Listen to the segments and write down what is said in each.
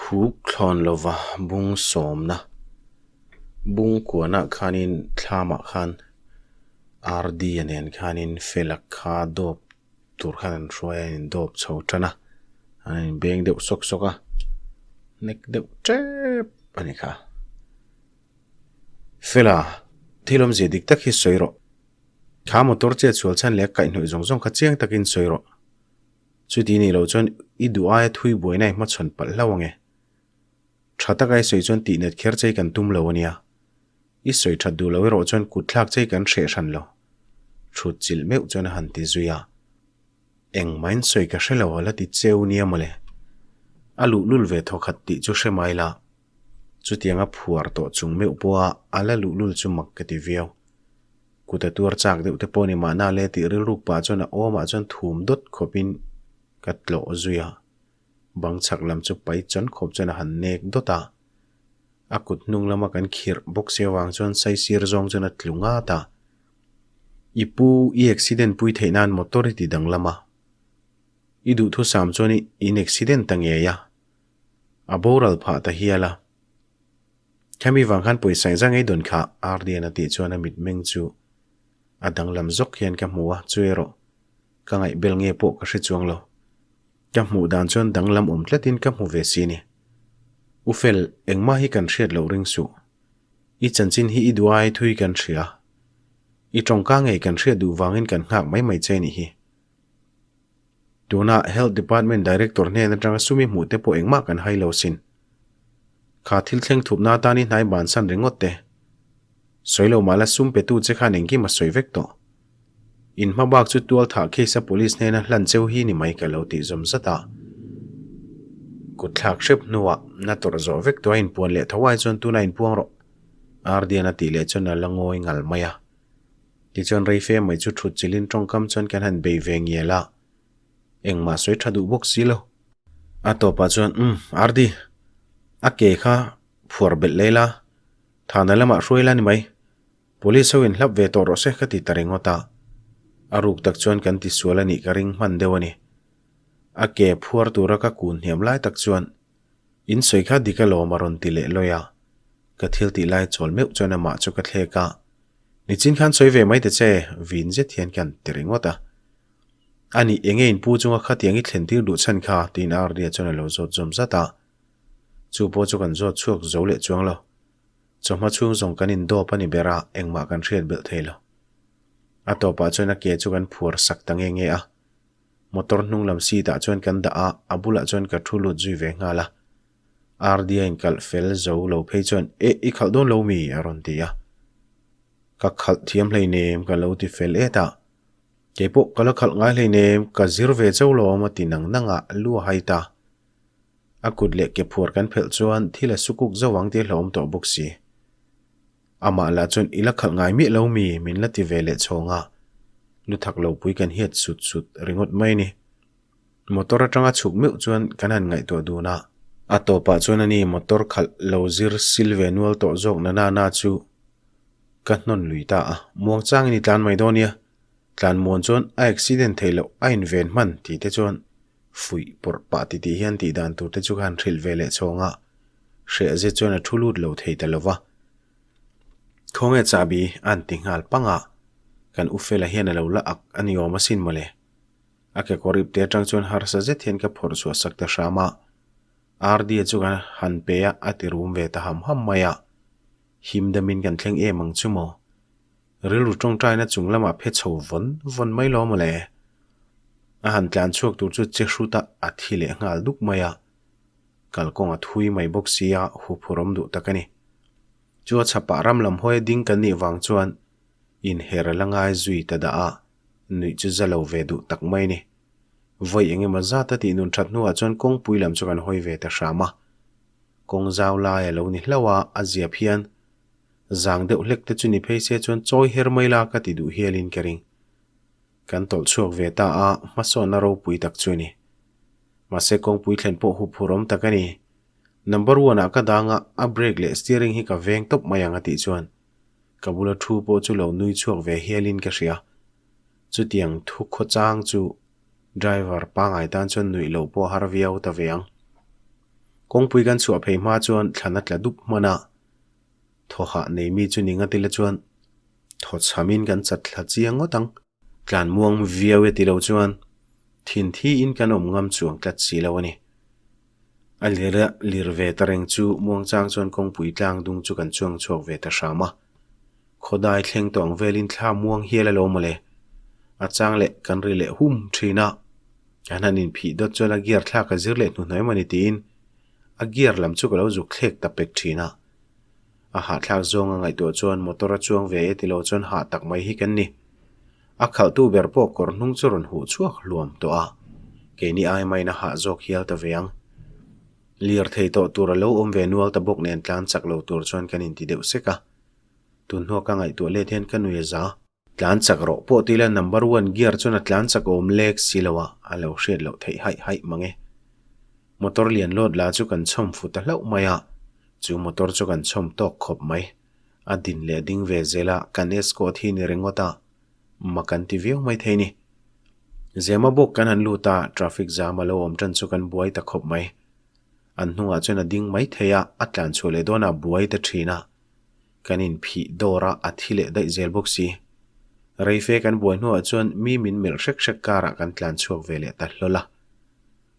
Huk thlawn lova bung sawmna bung kuanah khanin thlamah khan RD a nen khanin felak kha dawp tur khan an hruai a in dawp chho tan a an in beng deuh sawk sawk a nek deuh tep a ni kha. Fela thil awmzia dik tak hi sawi rawh. Kha motor chet sual chhan leh a kaihhnawih zawng zawng kha chiang takin sawi rawh. Chuti nih loh chuan i duh aia thui buaina i hmachhawn palh hlauh ange. Tha taka i sawi chuan tihnet kher chei kan tum lo ania. I sawi that duh loh erawh chuan kut thlak chei kan hreh hran lo. Thut chilh meuh chuan a han ti zui a. Engmah in sawi ka hre lo a la ti cheu nia mawle. A luhlul ve thawkhat tih chu hre mai la. Chutianga phuar tawh chung meuh pawha a la luhlul chu mak ka ti viau. Kut a tuar chak deuh te pawh ni mahna le tih rilruk pah chuan a awmah chuan thum dawt khawpin ka tlawh zui a. Bang chhak lam chu pai chawn khawp chuan a han nek dawt a. A kut hnung lama kan khirh bawk si avang chuan saisir zawng chuan a tlu ngat a. I pu i accident pui theih nan motor i ti danglam a. I duhthusam chuan i in accident ta ngei a. A boral phah ta hial a. Khami vang khan pawisa engzah ngei dawn kha Ardian a tih chuan a mitmeng chu a danglam zawk hian ka hmu a, chu erawh ka ngaihbel nge pawh ka hre chuang lo. Ka hmuh dan chuan danglam awm tlatin ka hmu ve si ni. U Fel, engmah hi kan hriat loh ring suh. I chanchin hi i duai thui kan hria. I tawngka ngei kan hriat duh vangin kan nghak mai mai che nih hi. Tuna Health Department Director hnen atanga sumi hmuh te pawh engmah kan hai lo sin. Kha thil thleng thupna atan i hnai bansan ringawt te. Sawi lo mahla sum petu che khan engkim a sawi vek tawh. In hma bak chu tual thah case a police hnena hlan cheu hi ni mai ka lo tih zawm zat a. Kut thlak hrep hnuah na tawrh zawh vek tawh a inpuan leh tho ai chuan tuna inpuang rawh. Ardian a tih leh chuan a la ngawi ngal mai a. Tichuan reife mai chu thut chilhin tawngkam chuan kan han bei ve ngial a, engmah sawi tha duh bawk si lo. A tawpah chuan, Umm, Ardi, a ke kha phuar belh lei la, thana lamah hruai la ni mai. Police ho in hlap ve tawh rawh se ka ti ta ringawt a. A ruk tak chuan kan ti sual a nih ka ring hman deuh a ni. A ke phuar tura ka kun hniam lai tak chuan, In sawi kha dik alawm a rawn ti leh lawi a. Ka thil tih lai chawl meuh chuan amah chu ka thlek a. Nichin khan sawi ve mai ta che, vin zet hian kan ti ringawt a. A nih enge in pu chunga khatiang i thlen tir duh chhan kha tiin Ardia chuan a lo zawt zawm zat a. Chu pawh chu kan zawt chhuak zo leh chuang lo. Chawhma chhung zawng kan indawp a ni ber a, engmah kan hriat belh thei lo. A tawpah chuan a ke chu kan phuar sak ta nge nge a. Motor hnung lam seat ah chuan kan dah a, a bulah chuan ka thu lut zui ve nghal a. Rd-a inkhalh fel zo lo phei chuan, Eh, i khalh dawn lo mi? a rawn ti a. Ka khalh thiam hleinem ka lo ti fel et a. Kei pawh ka la khalh ngai hleinem, ka zir ve chauh lo awm a ti nang nang a, lu a hai ta. A kut leh ke phuar kan phelh chuan thil a sukuk zo ang tih a hlauhawm tawh bawk si. Amah lah chuan i la khalh ngai miah lo mi? min la ti ve leh chhawng a. Lu thak lo pui kan hiat sut sut ringawt mai a ni. Motor atanga chhuk meuh chuan kan han ngaihtuah dun a. A tawpah chuan ani motor khalh lo zir sil ve nual tawh zawk na na na chu ka hnawn lui ta a. Muang changin i tlan mai dawn nia, tlan muan chuan a accident theih loh a inven hman tih te chuan fuih pawrh pah ti tih hian tih dan tur te chu ka han hrilh ve leh chhawng a. Hreh zet chuan a thu lut lo thei ta lo va. Khawnge chahbi a han ti nghal pang a, kan u Fela hian a lo la ak a ni awm asin mawle. A kekawr ip te atang chuan harsa zet hian ka phawrh chhuah sak ta hram a. RD-a chu ka han pe a, a ti rum ve ta ham ham mai a. Him damin kan thleng em ang chu maw? Rilru tawngtaina chung lamah phe chho vawn vawn mai lo mawle. A han tlan chhuak tur chu che hrut a, a thi leh nghal duk mai a. Kalkawng a thui mai bawk si a, huphurhawm duh tak a ni. Chu a chhapah ram lam hawi a ding kan nih vang chuan inher a la ngai zui ta dah a. Nuih chu za lo ve duh tak mai a ni. Vawi eng emaw zat a tih nun that hnuah chuan kawngpui lam chu kan hawi ve ta hram a. Kawng zau lai a lo ni hlauh a, a ziap hian zang deuh hlek te chu ni phei se chuan chawi her mai la ka ti duh hialin ka ring. Kan tawlh chhuak ve ta a, hmasawnna ropui tak chu a ni. Mahse kawngpui thlen pawh huphurhawm tak a ni. Number one ah ka dang a, a brake leh steering hi ka veng tawp mai ang a tih chuan Ka bula thu pawh chu lo nui chhuak ve hialin ka hria. Chutiang thu khawchang chu driver pangai tan chuan nuih loh pawh a har viau ta ve ang. Kawngpui kan chhuah phei hma chuan thlan a tla dup hman a, thaw hah nei mi chu ni ngatila chuan thaw chhamin kan chat thla chiang ngawt ang. Tlan muang viau e ti lo chuan thin thi in kan awm ngam chuang tlat si lo a ni. A lir a lir ve ta reng chu muangchang chuan kawngpui tlang dung chu kan chuang chhuak ve ta hram a. Khawdai thleng tawh ang velin thla muang hial a lo mawle. A chang leh kan ri leh hum thin a. Kan han inphih dawt chuan a gear thlak a zir leh hnuhnawh em a ni tiin a gear lam chu ka lo zuk thlek ta pek thin a. A hahthlak zawng a ngaihtuah chuan motor a chuang ve e ti lo chuan hah tak mai hi kan ni. A khalhtu ber pawh kawr hnung chu rawn huh chhuak hluam tawh a, keini ai maiin a hah zawk hial ta ve ang. Lirthei tawh tur a lo awm ve nual ta bawk nen tlan chak lo tur chuan kan inti deuh sek a. Tun hnuah ka ngaihtuah let hian ka nui a za. Tlan chak rawh pawh ti ila number one gear chuan a tlan chak awm lek si lo a, a lo hriat loh theih haih haih mang e. Motor lian lawt la chu kan chhawm fu ta hlauh mai a, chu motor chu kan chhawm tawk khawp mai. A din leh ding ve zel a, kan escort hi ni ringawt a, ma kan ti viau mai thei ni. Zema bawk kan han lut a, traffic jam a lo awm tan chu kan buai ta khawp mai. An hnungah chuan a ding mai thei a, a tlan chhuah leh dawnah buai ta thin a. Kan inphih dawr a, a thi leh daih zel bawk si. Reife kan buai hnuah chuan mi min melh hrek hrek karah kan tlan chhuak ve leh ta hlawl a.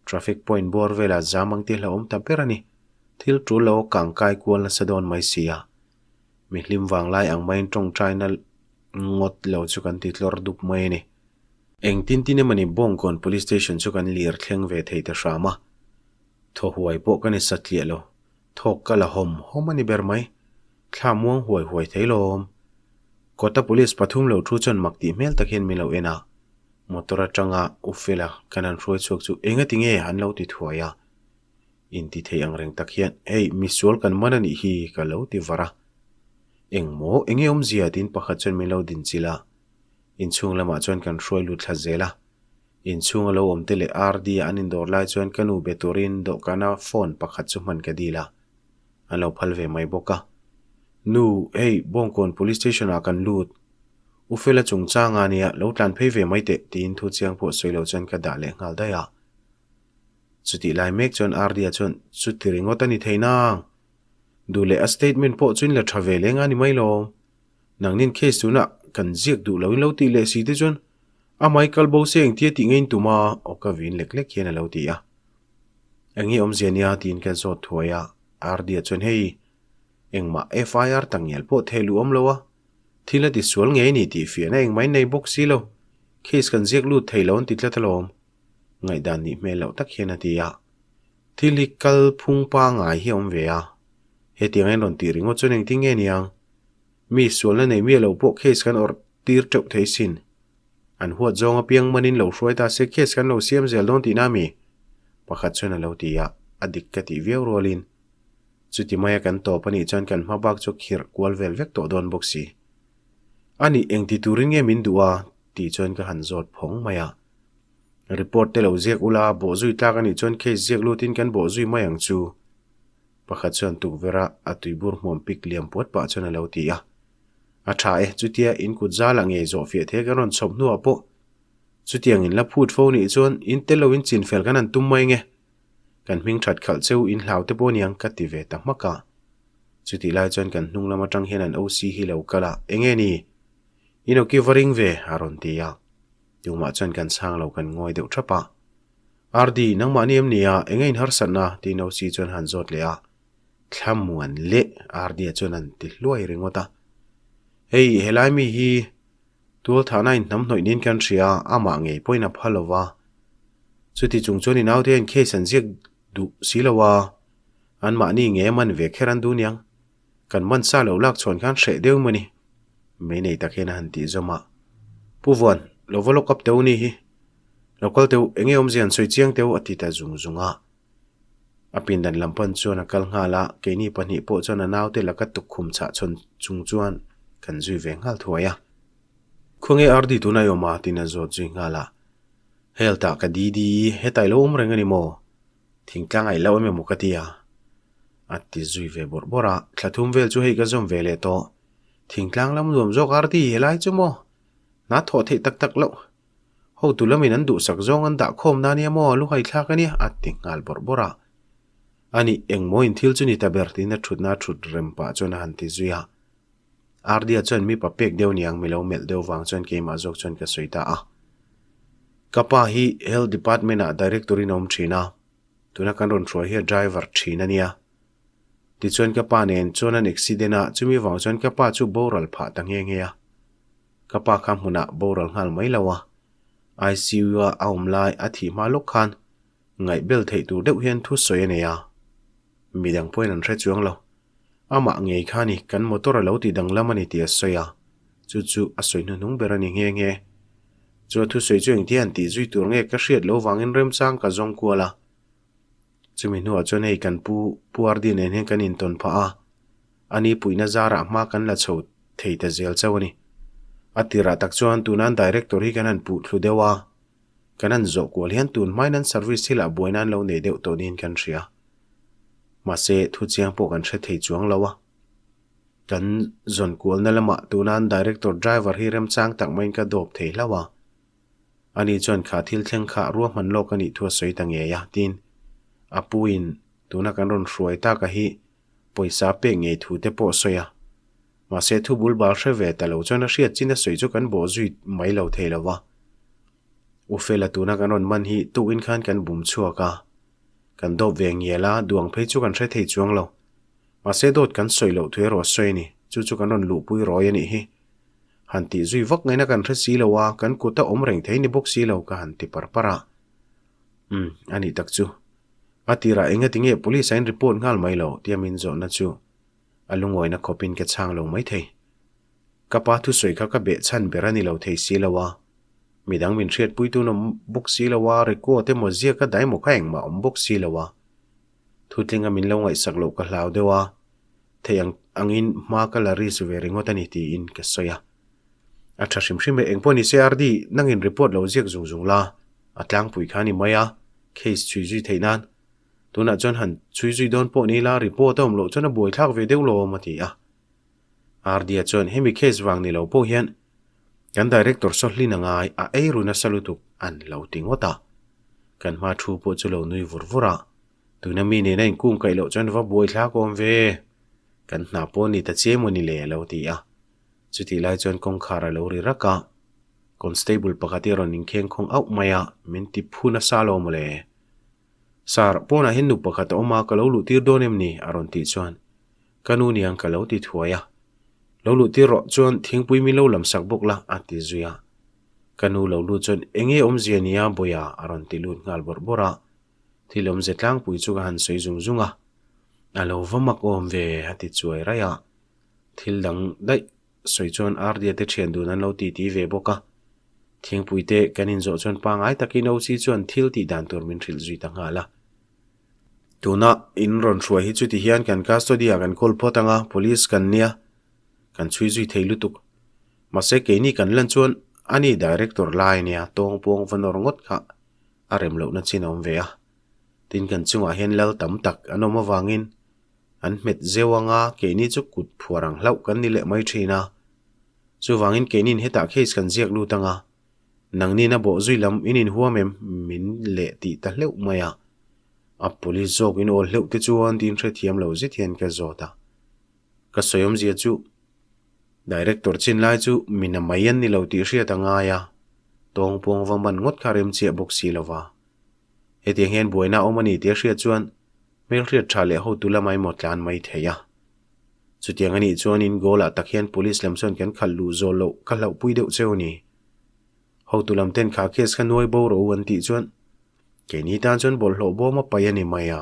Traffic point bawr velah zam ang tih hlauhawm ta ber a ni. Thil tul lo a kang kai kual nasa dawn mai si a. Mi hlim vang lai ang maiin tawngtaina ngawt lo chu kan ti tlawr dup mai a ni. Engtin tin emawni Bawngkawn Police Station chu kan lir thleng ve thei ta hram a. Thaw huai pawh ka ni satliah lo. Thawk ka la hawm hawm a ni ber mai. Thla muang huai huai thei lawm. Kawta police pathum lo thu chuan mak tih hmel tak hian min lo en a. Motor atanga u fela kan han hruai chhuak chu enga ti nge an lo ti thuai a. Inti thei ang reng tak hian hei misual kan man a nih hi ka lo ti var a. Engmaw enge awmzia tiin pakhat chuan min lo din chilh a. Inchhung lamah chuan kan hruai lut thla zel a. Inchhung a lo awm te leh RD a an indawr lai chuan ka nu be turin dawhkana phone pakhat chu hman ka dil a, an lo phal ve mai bawk a. Nu, hei Bawngkawn Police Station ah kan lut. U Fela chungchang a nia, lo tlan phei ve mai teh tiin thu chiang pawh sawi lo chuan ka dah leh nghal daih a. Chutih lai mek chuan RD a chuan chuti ringawt a ni thei nang. Duh leh a statement pawh chu in la tha ve leng a ni mai lawm. Nangnin case tunah kan ziak duh lo in lo tih leh si te chuan A Michael bo se engtia tih ngei in tum a, aw ka vin lek lek hian a lo ti a. Eng nge awmzia nia tiin ka zawt thuai a, RD-a chuan hei engmah FIR tak ngial pawh thei luh awm lo a, thil a ti sual ngei ni tih fiahna engmah in nei bawk si lo, case kan ziak lut thei lo an ti tlat alawm, ngaihdan nih hmel loh tak hian a ti a. Thil hi kal phung pangai hi a awm ve a, hetiang a in rawn tih ringawt chuan engtin nge niang? Mi sualna nei miah lo pawh case kan awrh tir teuh thei sin. An huat zawng apiang manin lo hruai ta se case kan lo siam zel dawn tihna mi? Pakhat chuan a lo ti a, a dik ka tih viau rualin chuti maia kan tawp a nih chuan kan hma bak chu khirh kual vel vek tawh dawn bawk si. A nih engti turin nge min duh a? tih chuan ka han zawt phawng mai a. Report te lo ziak ula, bawhzui tlak a nih chuan case ziak lutin kan bawhzui mai ang chu. Pakhat chuan tukverh a a tuibur hmuam pik liam puat pah chuan a lo ti a. A tha e, chutia in kut zalah ngei zawh fiah thei kan rawn chhawp hnuah pawh chutiang in la phut fo nih chuan in tel loin chin fel kan han tum mai nge. Kan hming that khalh cheu in hlau te pawh aniang ka ti ve ta hmak a. Chutih lai chuan kan hnung lam atang hian an OC hi lo kal a, enge ni? In awki va ring ve a rawn ti a. Tumah chuan kan chhang lo kan ngawi deuh thap a. RD, nangmah ni em ni a, enge in harsatna? tiin OC chuan han zawt leh a. Thlamuan leh RD-a chuan an ti hluai ringawt a. Hei, helai mi hi tualthahna in hnam hnawih niin kan hria a, amah ngei pawhin a pha lo va. Chuti chung chuan i naute hian case an ziak duh si lo a, anmahni nge man ve kher an duh niang. Kan man sa lo lak chhuan khan hreh deuh maw ni? Mei nei tak hian a han tih zawm a. Pu Vuan, lo va lock up teh u ni hi. Lo kal teh u, enge awmzia an sawi chiang teh u a ti ta zung zung a. A pindan lam pan chuan a kal nghal a, keini pahnih pawh chuan a naute laka tukkhum chhah chhawn chung chuan kan zui ve nghal thuai a. Khawnge RD tuna i awm a? tiin a zawt zui nghal a. Hel tah ka DD, hetah i lo awm reng a ni maw? Thingtlang aih loh em emaw ka ti a? A ti zui ve bawrh bawrh a, thla thum vel chu hei ka zawm ve leh tawh. Thingtlang lam nuam zawk RD, helai chu maw? Hna thawh theih tak tak loh. Hotu lamin an duhsak zawng an dah khawm na nia maw, luhai thlak a nia, a ti nghal bawrh bawrh a. Ani, engmaw in thil chu ni ta ber tiin a thutna a thut rem pah chuan a han ti zui a. Ardia chuan mipa pek deuh niang mi lo melh deuh vang chuan keimah zawk chuan ka sawi ta a. Ka pa hi Health Department ah Director in a awm thin a, tuna kan rawn hruai hi a driver thin a nia. Tichuan ka pa nen chuan an accident a, chumi vang chuan ka pa chu boral phah ta nghe nghe a. Ka pa kha hmunah boral nghal mai lo a, ICU a a awm lai a thih hma lawk khan Ngaihbel theih tur deuh hian thu sawi a nei a, midang pawhin an hre chuang lo. Amah ngei kha ni kan motor a lo ti danglam a ni tih a sawi a, chu chu a sawi hnuhnung ber a ni nghe nghe. Chu a thusawi chu engtia han tih zui tur nge ka hriat loh vangin remchang ka zawng kual a. Chumi hnuah chuan hei kan pu Pu Ardi nen hian kan intawn phah a, ani puihna zarah hma kan la chho thei ta zel chauh a ni. A tirah tak chuan tunan director hi kan han puh thlu deuh a, Kan han zawh kual hian tun hmain an service thilah buaina an lo nei deuh tawh niin kan hria. Mahse, thu chiang pawh kan hre thei chuang lo a. Kan zawn kualna lamah tuna an director driver hi remchang tak maiin ka dawp thei hlauh a. Ani chuan kha thil thleng kha ruahman lawk a nih thu a sawi ta ngei a, tiin a puin tuna kan rawn hruai taka hi pawisa pek ngei thu te pawh a sawi a. Mahse, thu bul bal hre ve ta lo chuan a hriat chin a sawi chu kan bawh zui mai lo thei lo va. U Fela tuna kan rawn man hi tukin khan kan bum chhuak a, kan dawp ve ngial a, duang phei chu kan hre thei chuang lo. Mahse, dawt kan sawi loh thu erawh a sawi a ni, chu chu kan rawn luhpui rawi a nih hi. Han tih zui vak ngaihna kan hre si lo a, kan kut a awm reng thei ni bawk si lo ka han ti par par a. Umm, a nih tak chu. A tirah engati nge police a in report nghal mai lo tia min zawhna chu a lungawina khawpin ka chhang lo maithei. Ka pa thusawi kha ka beh chhan ber a ni lo thei si lo a, midang min hriatpui tun awm bawk si lo a, record emaw ziak a dai maw kha engmah awm bawk si lo a. Thutlinga min lo ngaihsak loh ka hlau deuh a, thei ang angin hma ka la risk ve ringawt a ni tiin ka sawi a. A tha hrim hrim e, engpawh ni se RD, nangin report lo ziak zung zung la, a tlangpui kha a ni mai a, case chhui zui theih nan. Tunah chuan han chhui zui dawn pawh ni ila report a awm loh chuan a buaithlak ve deuh lo awm a ti a. RD-a chuan hemi case vang ni lo pawh hian kan director saw hlin a ngai a ei ru nasa lutuk an lo ti ngawt a. Kan hma thu pawh chu lo nui vur vur a, tuna mi nena inkung kaih loh chuan va buaithlak awm ve, kan hna pawh ni ta che maw ni le a lo ti a. Chutih lai chuan kawngkhar a lo ri rak a, constable pakhat hi a rawn inkheng khawng auh mai a, min ti phu nasa lo maw le. Sir, pawnah hian nu pakhat a awm a, ka lo luh tir dawn em ni? a rawn tih chuan ka nu niang ka lo ti thuai a. Lo luh tir rawh chuan thingpui min lo lam sak bawk la a ti zui a. Ka nu lo lut chuan enge awmzia nia Bawia a rawn ti lut nghal bawrh bawrh a. Thil awmze tlangpui chu ka han sawi zung zung a. A lo va mak awm ve a ti chuai raih a. Thil dang daih sawi chuan Ardia te thian dun an lo ti ti ve bawk a. Thingpui te kan inzawh chuan pangai takin OC chuan thil tih dan tur min hrilh zui ta nghal a. Tuna in rawn hruai hi chuti hian kan custody ah kan call phawt anga police kan nia kan chhui zui thei lutuk. Mahse keini kan lan chuan ani director lai ania tawng pawng va nawr ngawt kha a rem lohna chin a awm ve a. Tin kan chungah hian lal tam tak an awm avangin An hmet zeuh anga keini chu kut phuar ang hlauh kan ni leh mai thin a. Chuvangin keinin hetah case kan ziak lut anga nangnin a bawh zui lam in inhuam em min leh tih ta hleuh mai a. A police zawk in awl hleuh te chuan tiin hrethiam lo zet hian ka zawt a. Ka sawi awmzia chu Director chin lai chu mina mai an ni lo tih hriat a ngai a, tawng pawng va man ngawt kha rem chiah bawk si lova. Hetiang hian buaina a awm a ni tih a hriat chuan Hmelhriat tha leh hotu lama emaw tlan mai thei a. Chutiang a nih chuanin goal ah tak hian police lam chuan kan khalh luh zawl loh ka hlauhpui deuh cheu a ni. Hotu lam ten kha case kha nuai bo rawh u an tih chuan keini tan chuan bawlhhlawh bawm a paih a ni mai a.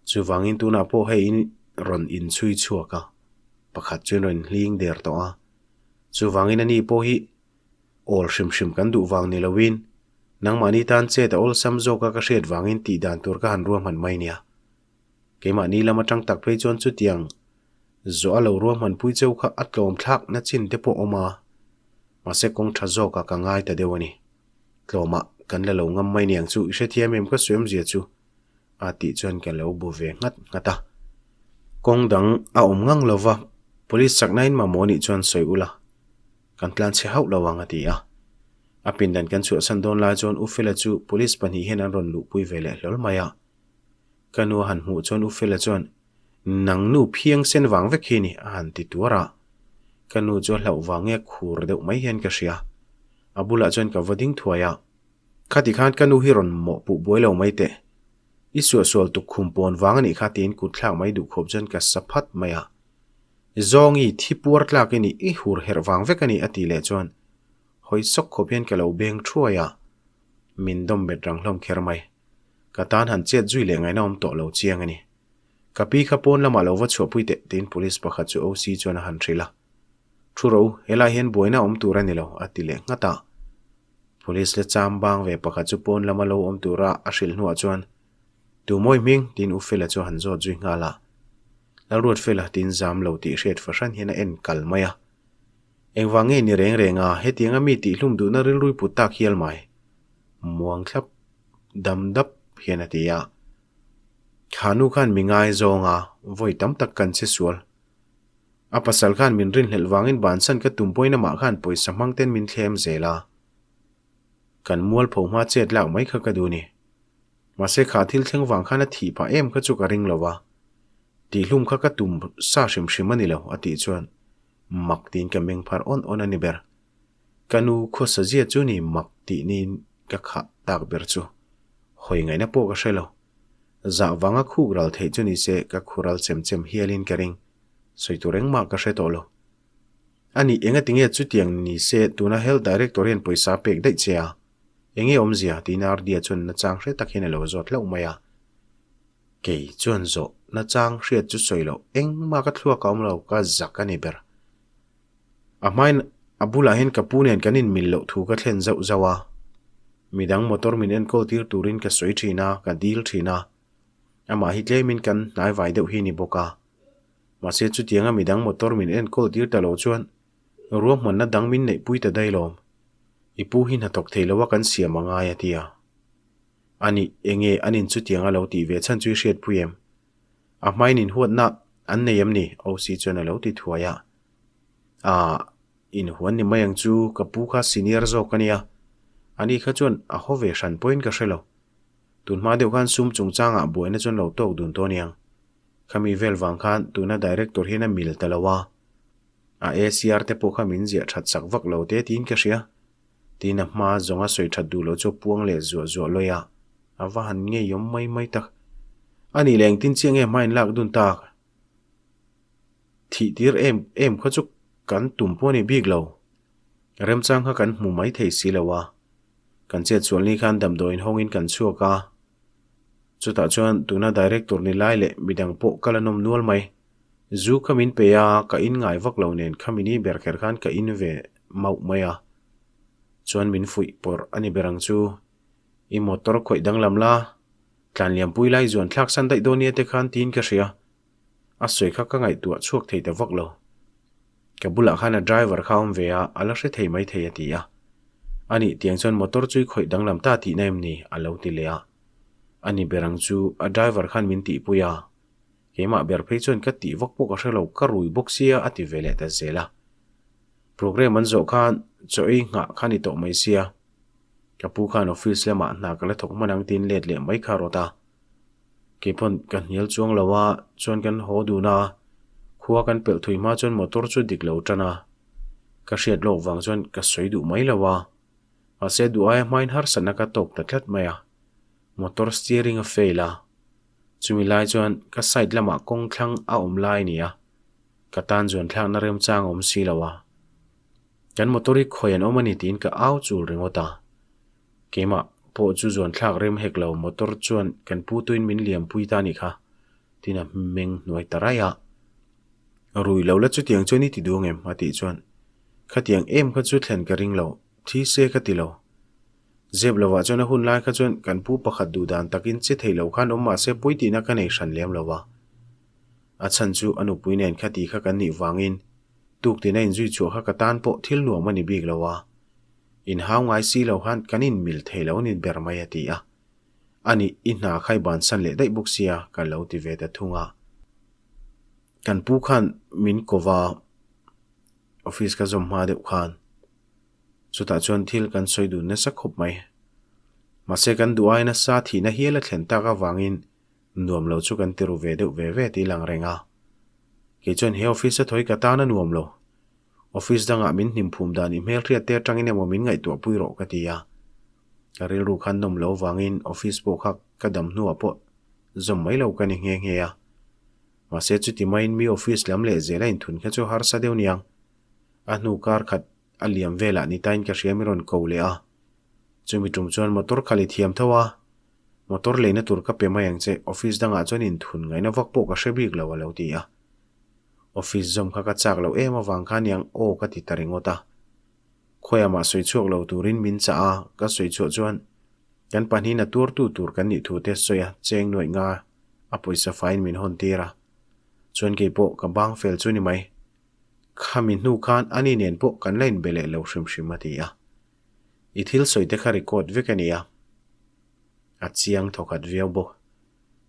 Chuvangin tunah pawh hei in rawn inchhui chhuak a, pakhat chuan rawn inhling der tawh a. Chuvangin ani pawh hi Awl hrim hrim kan duh vang ni loin nangmahni tan chet a awlsam zawka ka hriat vangin tih dan tur ka han ruahman mai nia. Keimahni lam atang tak phei chuan chutiang zawh a lo ruahman pui cheu kha a tlawm thlak na chin te pawh awm a, mahse kawng tha zawkah ka ngai ta deuh a ni. Tlawmah kan la lo ngam mai niang chu i hrethiam em ka sawiawmzia chu a tih chuan ka lo bu ve nghat nghat a. Kawng dang a awm ngang lova police chakna in mamawh nih chuan sawi ula. Kan tlan chhe hauh lo ang a ti a. A pindan kan chhuahsan dawn lai chuan U Fela chu police pahnih hian an rawn luhpui ve leh hlawl mai a. Ka nu a han hmuh chuan U Fela chuan, Nang nu phiang sen vang vek hi ni, a han ti tuar a. Ka nu chu a hlauh vang nge khur deuh mai hian ka hria. A bulah chuan ka va ding thuai a. Khati khan ka nu hi rawn mawhpuh buai lo mai teh. I suahsual tukkhum pawn vang a nih kha tiin kut thlak mai duh khawp chuan ka sa phat mai a. Zawngi thi puar tlak i nih i hur herh vang vek a ni a tih leh chuan hawi sawk khawp hian ka lo beng thuai a. Min dawm bet rang hlawm kher mai. Ka tan han chet zui leh ngaihna awm tawh lo chiang a ni. Ka pi kha pawn lamah lo va chhuahpui teh tiin police pakhat chu OC chuan a han hrilh a. Thu ro, helai hian buaina awm tur a ni lo a ti leh nghat a. Police la cham bang ve pakhat chu pawn lama lo awm tura a hrilh hnuah chuan, Tu mawi hming? tiin U Fela chu a han zawt zui nghal a. Lalruat Fela tiin zam lo tih hriat fahran hian a en kal mai a. Engvang nge ni reng reng a, hetianga mi tihhlum duhna rilrui put tak hial mai? Muang thlap dam dap hian a ti a. Kha nu khan mi ngaizawng a, vawi tam tak kan che sual. A pasal khan min rinhlelh vangin bansan ka tum pawhin amah khan pawisa hmang ten min thlem zel a. Kan mualpho hma chet lak mai kha ka duh ni. Mahse kha thil thleng vang khan a thih pah em kha chu ka ring lo va. Tihhlum kha ka tum sa hrim hrim a ni lo a tih chuan mak tiin ka meng phar awn awn a ni ber. Ka nu khawsa zia chu ni mak tih niin ka khah tak ber chu. Hawi ngaihna pawh ka hre lo. Zah vanga khuk ral theih chu ni se ka khu ral chem chem hialin ka ring. Sawi tur engmah ka hre tawh lo. A nih engati nge chutiang ni se tuna Health Director hian pawisa a pek daih che a? Enge awmzia? tiin Ardia chuan nachang hre tak hian a lo zawt hlauh mai a. Kei chuan zawh nachang hriat chu sawi loh engmah ka thluak a awm lo, ka zak a ni ber. A hmain a bulah hian ka pu nen kan inmil loh thu ka thlen zauh zauh a. Midang motor min enkawl tir turin ka sawi thin a, ka dil thin a. Amah hi tlemin kan hnaivai deuh hi ni bawk a. Mahse chutianga midang motor min enkawl tir ta lo chuan ruahmanna dang min neihpui ta daih lawm. I pu hi hnathawk thei lo a kan siam a ngai a ti a. A nih, enge an in chutianga lo tih ve chhan chu i hriatpui em? A hmain inhuatna an nei em ni? OC chuan a lo ti thuai a. Aah, inhuan ni mai ang chu ka pu kha senior zawk a nia. Ani kha chuan a haw ve hran pawhin ka hre lo. Tunhma deuh khan sum chungchangah buaina chuan lo tawk dun tawh aniang. Khami vel vang khan tuna director hian a mil ta lo a, a ACR te pawh kha min ziah that sak vak lo te tiin ka hria. Tiin a hma zawnga sawi that duh loh chu a puang leh zuah zuah lawi a, a va han ngeiawm mai mai tak. A nih leh engtin chiah nge hma in lak dun tak? Thih tir em em kha chu kan tum pawh a ni bik lo. Remchang kha kan hmu mai thei si lo a. Kan chet sual ni khan damdawiin hawngin kan chhuak a. Chutah chuan tuna director ni lai leh midang pawh ka la nawm nual mai. Zu kha min pe a, ka in ngai vak lo nen khami ni ber kher khan ka in ve mauh mai a. Chuan min fuih pawrh a ni ber ang chu. I motor khawih danglam la, tlanliampui lai zuan thlak san daih dawn nia te khan tiin ka hria. A sawi kha ka ngaihtuah chhuak thei ta vak lo. Ka bulah khan a driver kha a awm ve a, a la hre thei mai thei a ti a. A nih tiang chuan motor chu i khawih danglam ta tihna em ni? a lo ti leh a. A ni ber ang chu a driver khan min tihpui a. Keimah ber phei chuan ka tih vak pawh ka hre lo, ka rui bawk sia a ti ve leh ta zel a. Program an zawh khan chaw ei nghah kha ni tawh mai sia. Ka pu khan office lamah hna ka la thawk hman ang tiin let leh mai kha rawt a. Keipawn ka hnial chuang lo a, chuan kan haw dun a, khua kan pelh thui hma chuan motor chu dik lo tan a. Ka hriat lawk vang chuan ka sawi duh mai lo a, mahse duh aia hmain harsatna ka tawk ta tlat mai a. Motor steering a fail a, chumi lai chuan ka side lamah kawng thlang a awm lai a ni a, ka tan zuan thlakna remchang a awm si lo a. Kan motor hi khawi an awm a ni tiin ka au chul ringawt a. Keimah pawh chu zuan thlak rem hek lo motor chuan kan pu tuin min liam pui ta nih kha tiin a meng hnuai ta raih a. Rui lo la chutiang chuan i ti duh angem? a tih chuan Khatiang em kha chu thlen ka ring lo, thi se ka ti lo. Zep lovah chuan a hun lai kha chuan kan pu pakhat duh dan takin che thei lo khan awm mahse pawi tihna ka nei hran lem lo va. A chhan chu a nupui nen khati kha kan nih vangin tuktin a inzui chhuah kha ka tan pawh thil nuam a ni bik lo a. Inhau ngai si lo khan kan inmil thei lo ni ber mai a ti a. A nih, i hna kha i bansan leh daih bawk sia ka lo ti ve ta thung a. Kan pu khan min ko va, office ka zawm hma deuh khan. Chutah chuan thil kan sawi dun nasa khawp mai. Mahse kan duh ai nasa thihna hial a thlen tak avangin. Nuam lo chu kan ti ru ve deuh ve ve tih lang reng a. Kei chuan he office a thawi ka tan a nuam lo. Office dangah min hnim phum dan i hmelhriat te atangin emaw min ngaihtuah pui rawh ka ti a. Ka rilru khan nawm lo vangin office pawh kha ka dam hnuah pawh zawm mai lo ka ni nghe nghe a. Mahse chuti maiin mi office lam leh zel a inthun kha chu harsa deuh niang. A hnu kar khat a liam velah ni tain ka hria mi rawn ko leh a. Chumi tum chuan motor khalh i thiam tho a, motor leina tur ka pe mai ang che, office dangah chuan inthun ngaihna vak pawh ka hre bik lo a lo ti a. Office zawm kha ka chak loh em avang khan niang aw ka ti ta ringawt a. Khawiah mah sawi chhuak lo turin min chah a, ka sawi chhuah chuan kan pahnihin a tuartu tur kan nih thu te sawi a, cheng nuaih nga a pawisa faiin min hawn tir a. Chuan kei pawh ka bang fel chu ni mai. Khami hnu khan ani nen pawh kan la inbe leh lo hrim hrim a ti a. I thil sawi te kha record vek a nia. A chiang thawkhat viau bawk.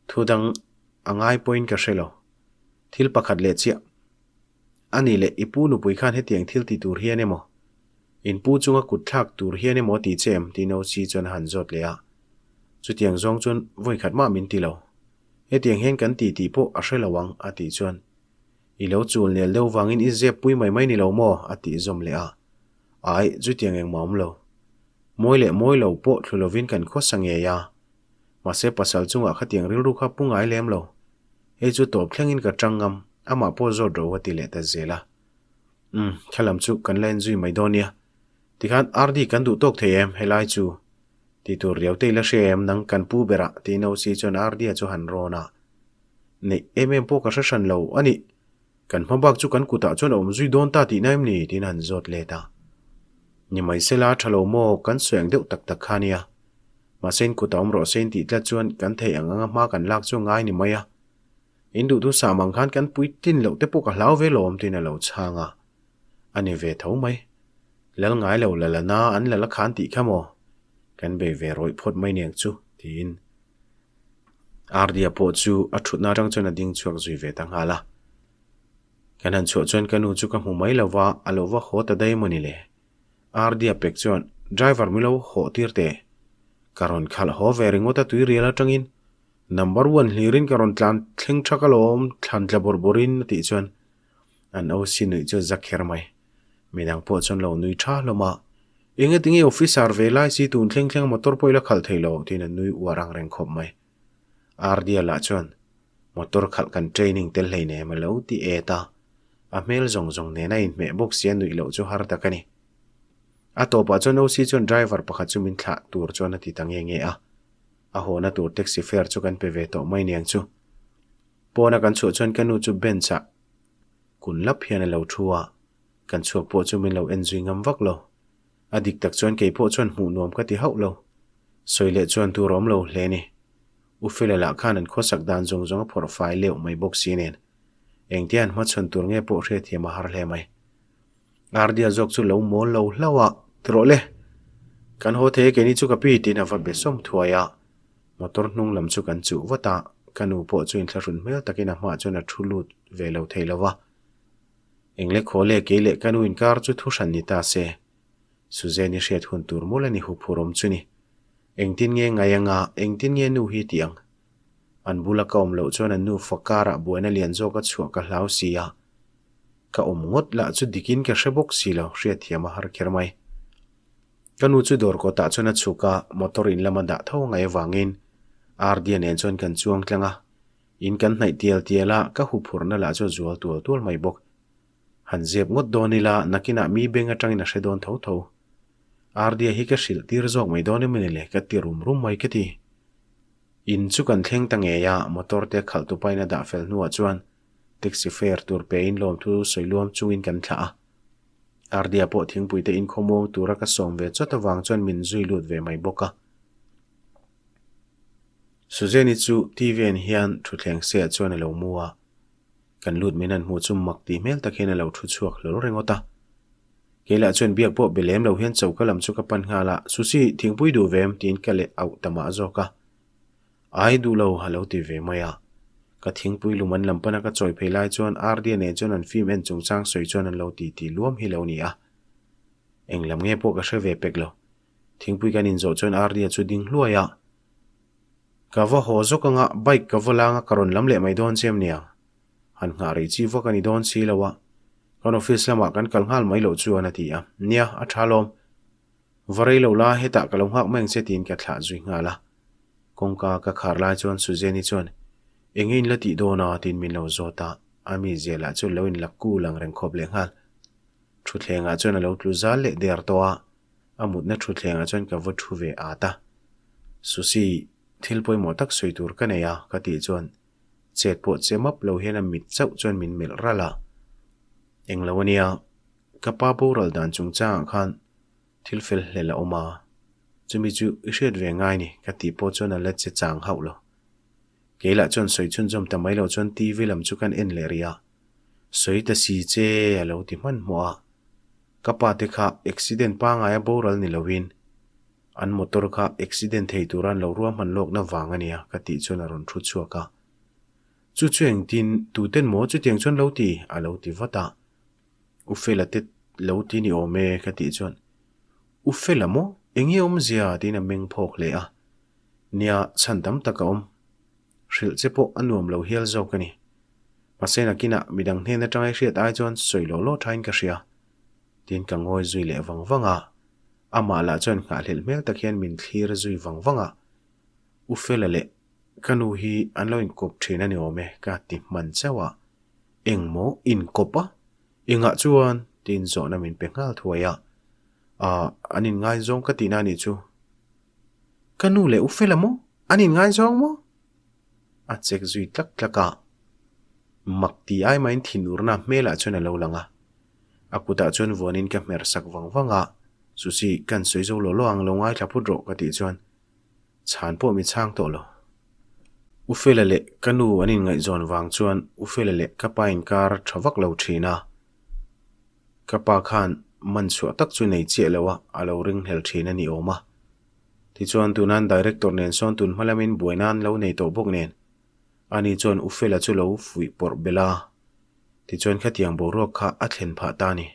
Thu dang a ngai pawhin ka hre lo. Thil pakhat leh chiah. A nih leh i pu nupui khan hetiang thil ti tur hian emaw, in pu chunga kut thlak tur hian emaw ti che em tih Nosi chuan a han zawt leh a. Chutiang zawng chuan vawikhat mah min ti lo. Hetiang hian kan ti tih pawh a hre lo ang a tih chuan I lo chul nel deuh vangin i zep pui mai mai ni lo maw? a tih zawm leh a. Ai, chutiang engmah awm lo. Mawi leh mawi lo pawh thlu lovin kan khawsa ngei a. Mahse pasal chungah khatiang rilru kha pu ngai lem lo. Hei chu tawp thlengin ka tang ngam, amah pawh zawt ro a ti leh ta zel a. Umm, khalam chu kan la enzui mai dawn nia. Tikhan RD kan duh tawk thei em helai chu? Ti tur riau te i la hria em nang kan pu berah tiin OC chuan RD-a chu han rawn a. Neih em em pawh ka hre hran lo a nih. Kan hma bak chu kan kutah chuan a awm zui dawn ta tihna em ni? tiin han zawt let a. Ni mai sela tha lo maw kan sawi ang deuh tak tak kha nia. Mahse in kutah awm rawh se in tih tlat chuan kan theih ang anga hma kan lak chu ngai ni mai a. In duhtu sam ang khan kan puitlin loh te pawh ka hlau ve lawm tiin a lo chhang a. A ni ve tho mai. Lal ngai lo la la na an la la khan tih kha maw? Kan bei ve rawih phawt mai niang chu, tiin Ardia pawh chu a thutna atang chuan a ding chhuak zui ve ta nghal a. Kan han chhuah chuan ka nu chu ka hmu mai lo va, a lo va haw ta daih emaw ni le? Ardia pek chuan driver mi lo hawh tir teh. Ka rawn khalh haw ve ringawt a tui rial atangin number one hlirin ka rawn tlan thleng tha ka lawm thlan tla bawrh bawrhin a tih chuan An OC nuih chu za kher mai. Midang pawh chuan lo nui tha hlawm a. Enge tinge officer ve lai si tun thleng thleng motor pawh i la khalh thei lo tiin an nui uar ang reng khawp mai. RD-a lah chuan motor khalh kan training tel hleinem a lo ti et a. A hmel zawng zawng nena inhmeh bawk sia nuih loh chu har tak a ni. A tawpah chuan OC chuan driver pakhat chu min thlah tur chuan a ti ta nge nge a. A hawhna tur taxi fare chu kan pe ve tawh mai niang chu. Pawna kan chhuah chuan ka nu chu bench ah kun lap hian a lo thu a, kan chhuak pawh chu min lo en zui ngam vak lo. A dik tak chuan kei pawh chuan hmuh nuam ka ti hauh lo. Sawi leh chuan tur a awm lo hle ni. U Fela lah khan an khawsak dan zawng zawng a phawrh fai leuh mai bawk si nen. Engtia an hmachhawn tur nge pawh hriatthiam a har hle mai. Ardia zawk chu lo mawl lo hlauh a, Ti rawh le, kan haw thei e keini chu ka pi tiin a va be sawm thuai a. Motor hnung lam chu kan chuh vat a, ka nu pawh chu inthlahrun hmel takin a hmaah chuan a thu lut ve lo thei lo va. Engle khaw le kei leh ka nu inkar chu thu hran ni ta se. Suzanne-i hriat hun tur mawlh a ni huphur awm chu ni. Engtin nge ngai anga engtin nge nu hi tih ang? An bula ka awm loh chuan an nu fa karah buaina lian zawk a chhuah ka hlau si a. Ka awm ngawt lah chu dikin ka hre bawk si lo, hriatthiam a har kher mai. Ka nu chu dawr kawtah chuan a chhuk a, motor in lama dah tho ngai avangin Ardia nen chuan kan chuang tlang a. In kan hnaih tial tial a, ka huphurhna lah chu a zual tual tual mai bawk. Han zep ngawt dawn ila, nakinah mi beng atangin a hre dawn tho tho. Ardia hi ka hrilh tir zawk mai dawn em ni le, ka ti rum rum mai ka ti. In chu kan thleng ta ngei a, motor te khalh tupain a dah fel hnuah chuan taxi fare tur pein lawmthu sawi luam chungin kan thlah a. Ardia pawh thingpui te inkhawmuang tura ka sawm ve chawt avang chuan min zui lut ve mai bawk a. Suzanne-i chu TV en hian thutthleng seah chuan a lo mu a. Kan lut min han hmuh chu mak tih hmel tak hian a lo thu chhuak hlawl ringawt a. Kei lah chuan biak pawh be lem lo hian choka lam chu ka pan nghal a, Susi, thingpui duh ve em? tiin ka leh auh ta mah zawk a. Ai duh lo, a lo ti ve mai a. Ka thingpui lum an lam pana ka chawi phei lai chuan Ardia nen chuan an film en chungchang sawi chuan an lo ti ti luam hi lo ni a. Eng lam nge pawh ka hre ve pek lo. Thingpui kan inzawh chuan Ardia chu ding hluai a. Ka va haw zawk anga bike ka va langa ka rawn lam leh mai dawn che em niang? Han nghah rei chi vak a ni dawn si lo a, kan office lamah kan kal nghal mai loh chuan a ti a. Nia, a tha lawm. Va rei lo la, hetah ka lo nghak mai ang che tiin ka thlah zui nghal a. Kawngka ka khar lai chuan Suzanne-i chuan, Eng nge in la tih dawn a? tiin min lo zawt a, a mi zia lah chu lo in la kul ang reng khawp leh nghal. Thutthlengah chuan a lo tlu zal leh der tawh a, a mutna thutthlengah chuan ka va thu ve at a. Susie, thil pawimawh tak sawi tur ka nei a, ka tih chuan chet pawh che map lo hian a mit chauh chuan min melh ralh a. Englo a nia, ka pa boral dan chungchangah khan thil fel hlel a awm a, chumi chu i hriat ve ngai ni ka tih pawh chuan a la che chang hauh lo. Kei lah chuan sawi chhunzawm ta mai lo chuan TV lam chu kan en leh rih a, sawi ta si che a lo ti hmanhmawh a. Ka pa te kha accident pangaia boral ni loin an motor kha accident thei tura an lo ruahman lawkna vang a nia ka tih chuan a rawn thu chhuak a. Chu chu engtin tuten maw chutiang chuan lo ti? a lo ti vat a. U Fela te lo ti ni awm e ka tih chuan U Fela maw? Enge awmzia? tiin a meng phawk hle a. Nia, chhan tam tak a awm. Hrilh che pawh a nuam lo hial zawk a ni. Mahse nakinah midang hnen atanga i hriat ai chuan sawi law law thain ka hria. Tiin ka ngawi zui leh vang vang a. Amah lah chuan nghahhlelh hmel tak hian min thlir zui vang vang a. U Fela leh ka nu hi an lo inkawp thin a ni awm e ka ti hman chauh a. Engmaw inkawp a? Engah chuan? Tiin zawhna min pe nghal thuai a. Ahh, an inngaizawng ka tihna a nih chu. Ka nu leh U Fela maw? An inngaizawng maw? A chek zui tlak tlak a. Mak ti ai maiin thinurna hmelah chuan a lo lang a. A kutah chuan vuanin ka hmer sak vang vang a, Susi, kan sawi zo law law ang, lo ngaithla phut rawh ka tih chuan chhan pawh mi chhang tawh lo. U Fela leh ka nu an inngaihzawn vang chuan U Fela leh ka pa inkar tha vak lo thin a. Ka pa khan man chhuah tak chu nei chiah lo a, a lo ringhlel thin a ni awm a. Tichuan tunan Director nen sawn tun hma lamin buaina an lo nei tawh bawk nen, ani chuan U Fela chu lo fuih pawrh belh a. Tichuan khatiang boruak kha a thlen phah ta a ni.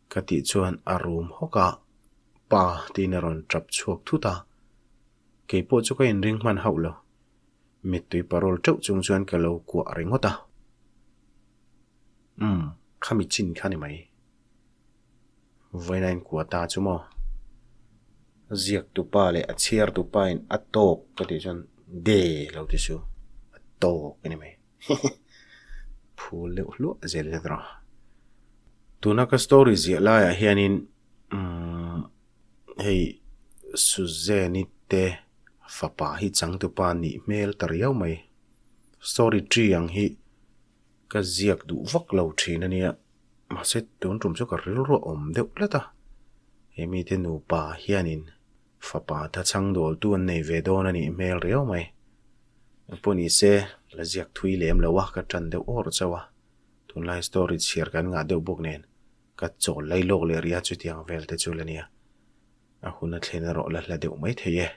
Ka tih chuan a rum hawk a, Pa tiin a rawn tap chhuak thut a. Kei pawh chu ka inring hman hauh lo. Mittui parawl teuh chung chuan ka lo kuah ringawt a. Umm, khami chin kha ni mai. Vawiin a inkuah ta chu maw? Ziak tupa leh a chhiar tupa in a tawk ka tih chuan de lo ti su, a tawk a ni mai. Phul deuh hluah zel hian rawh. Tuna ka story ziah laiah hianin umm hei Suzanne-i te fapa hi changtupa nih hmel ta riau mai. Story tree ang hi ka ziak duh vak lo thin a nia. Mahse tun tum chu ka rilru a awm deuh tlat a. He mite nupa hianin Fapa tha chhang dawltu an nei ve dawn a nih hmel riau mai. Engpawh ni se, la ziak thui lem lo a, ka tan deuh awr chauh a. Tunlai story chhiar kan ngah deuh bawk nen, ka chawl lai lawk leh rih a chutiang vel te chu la nia. A hun a thlen erawh la hla deuh mai thei e.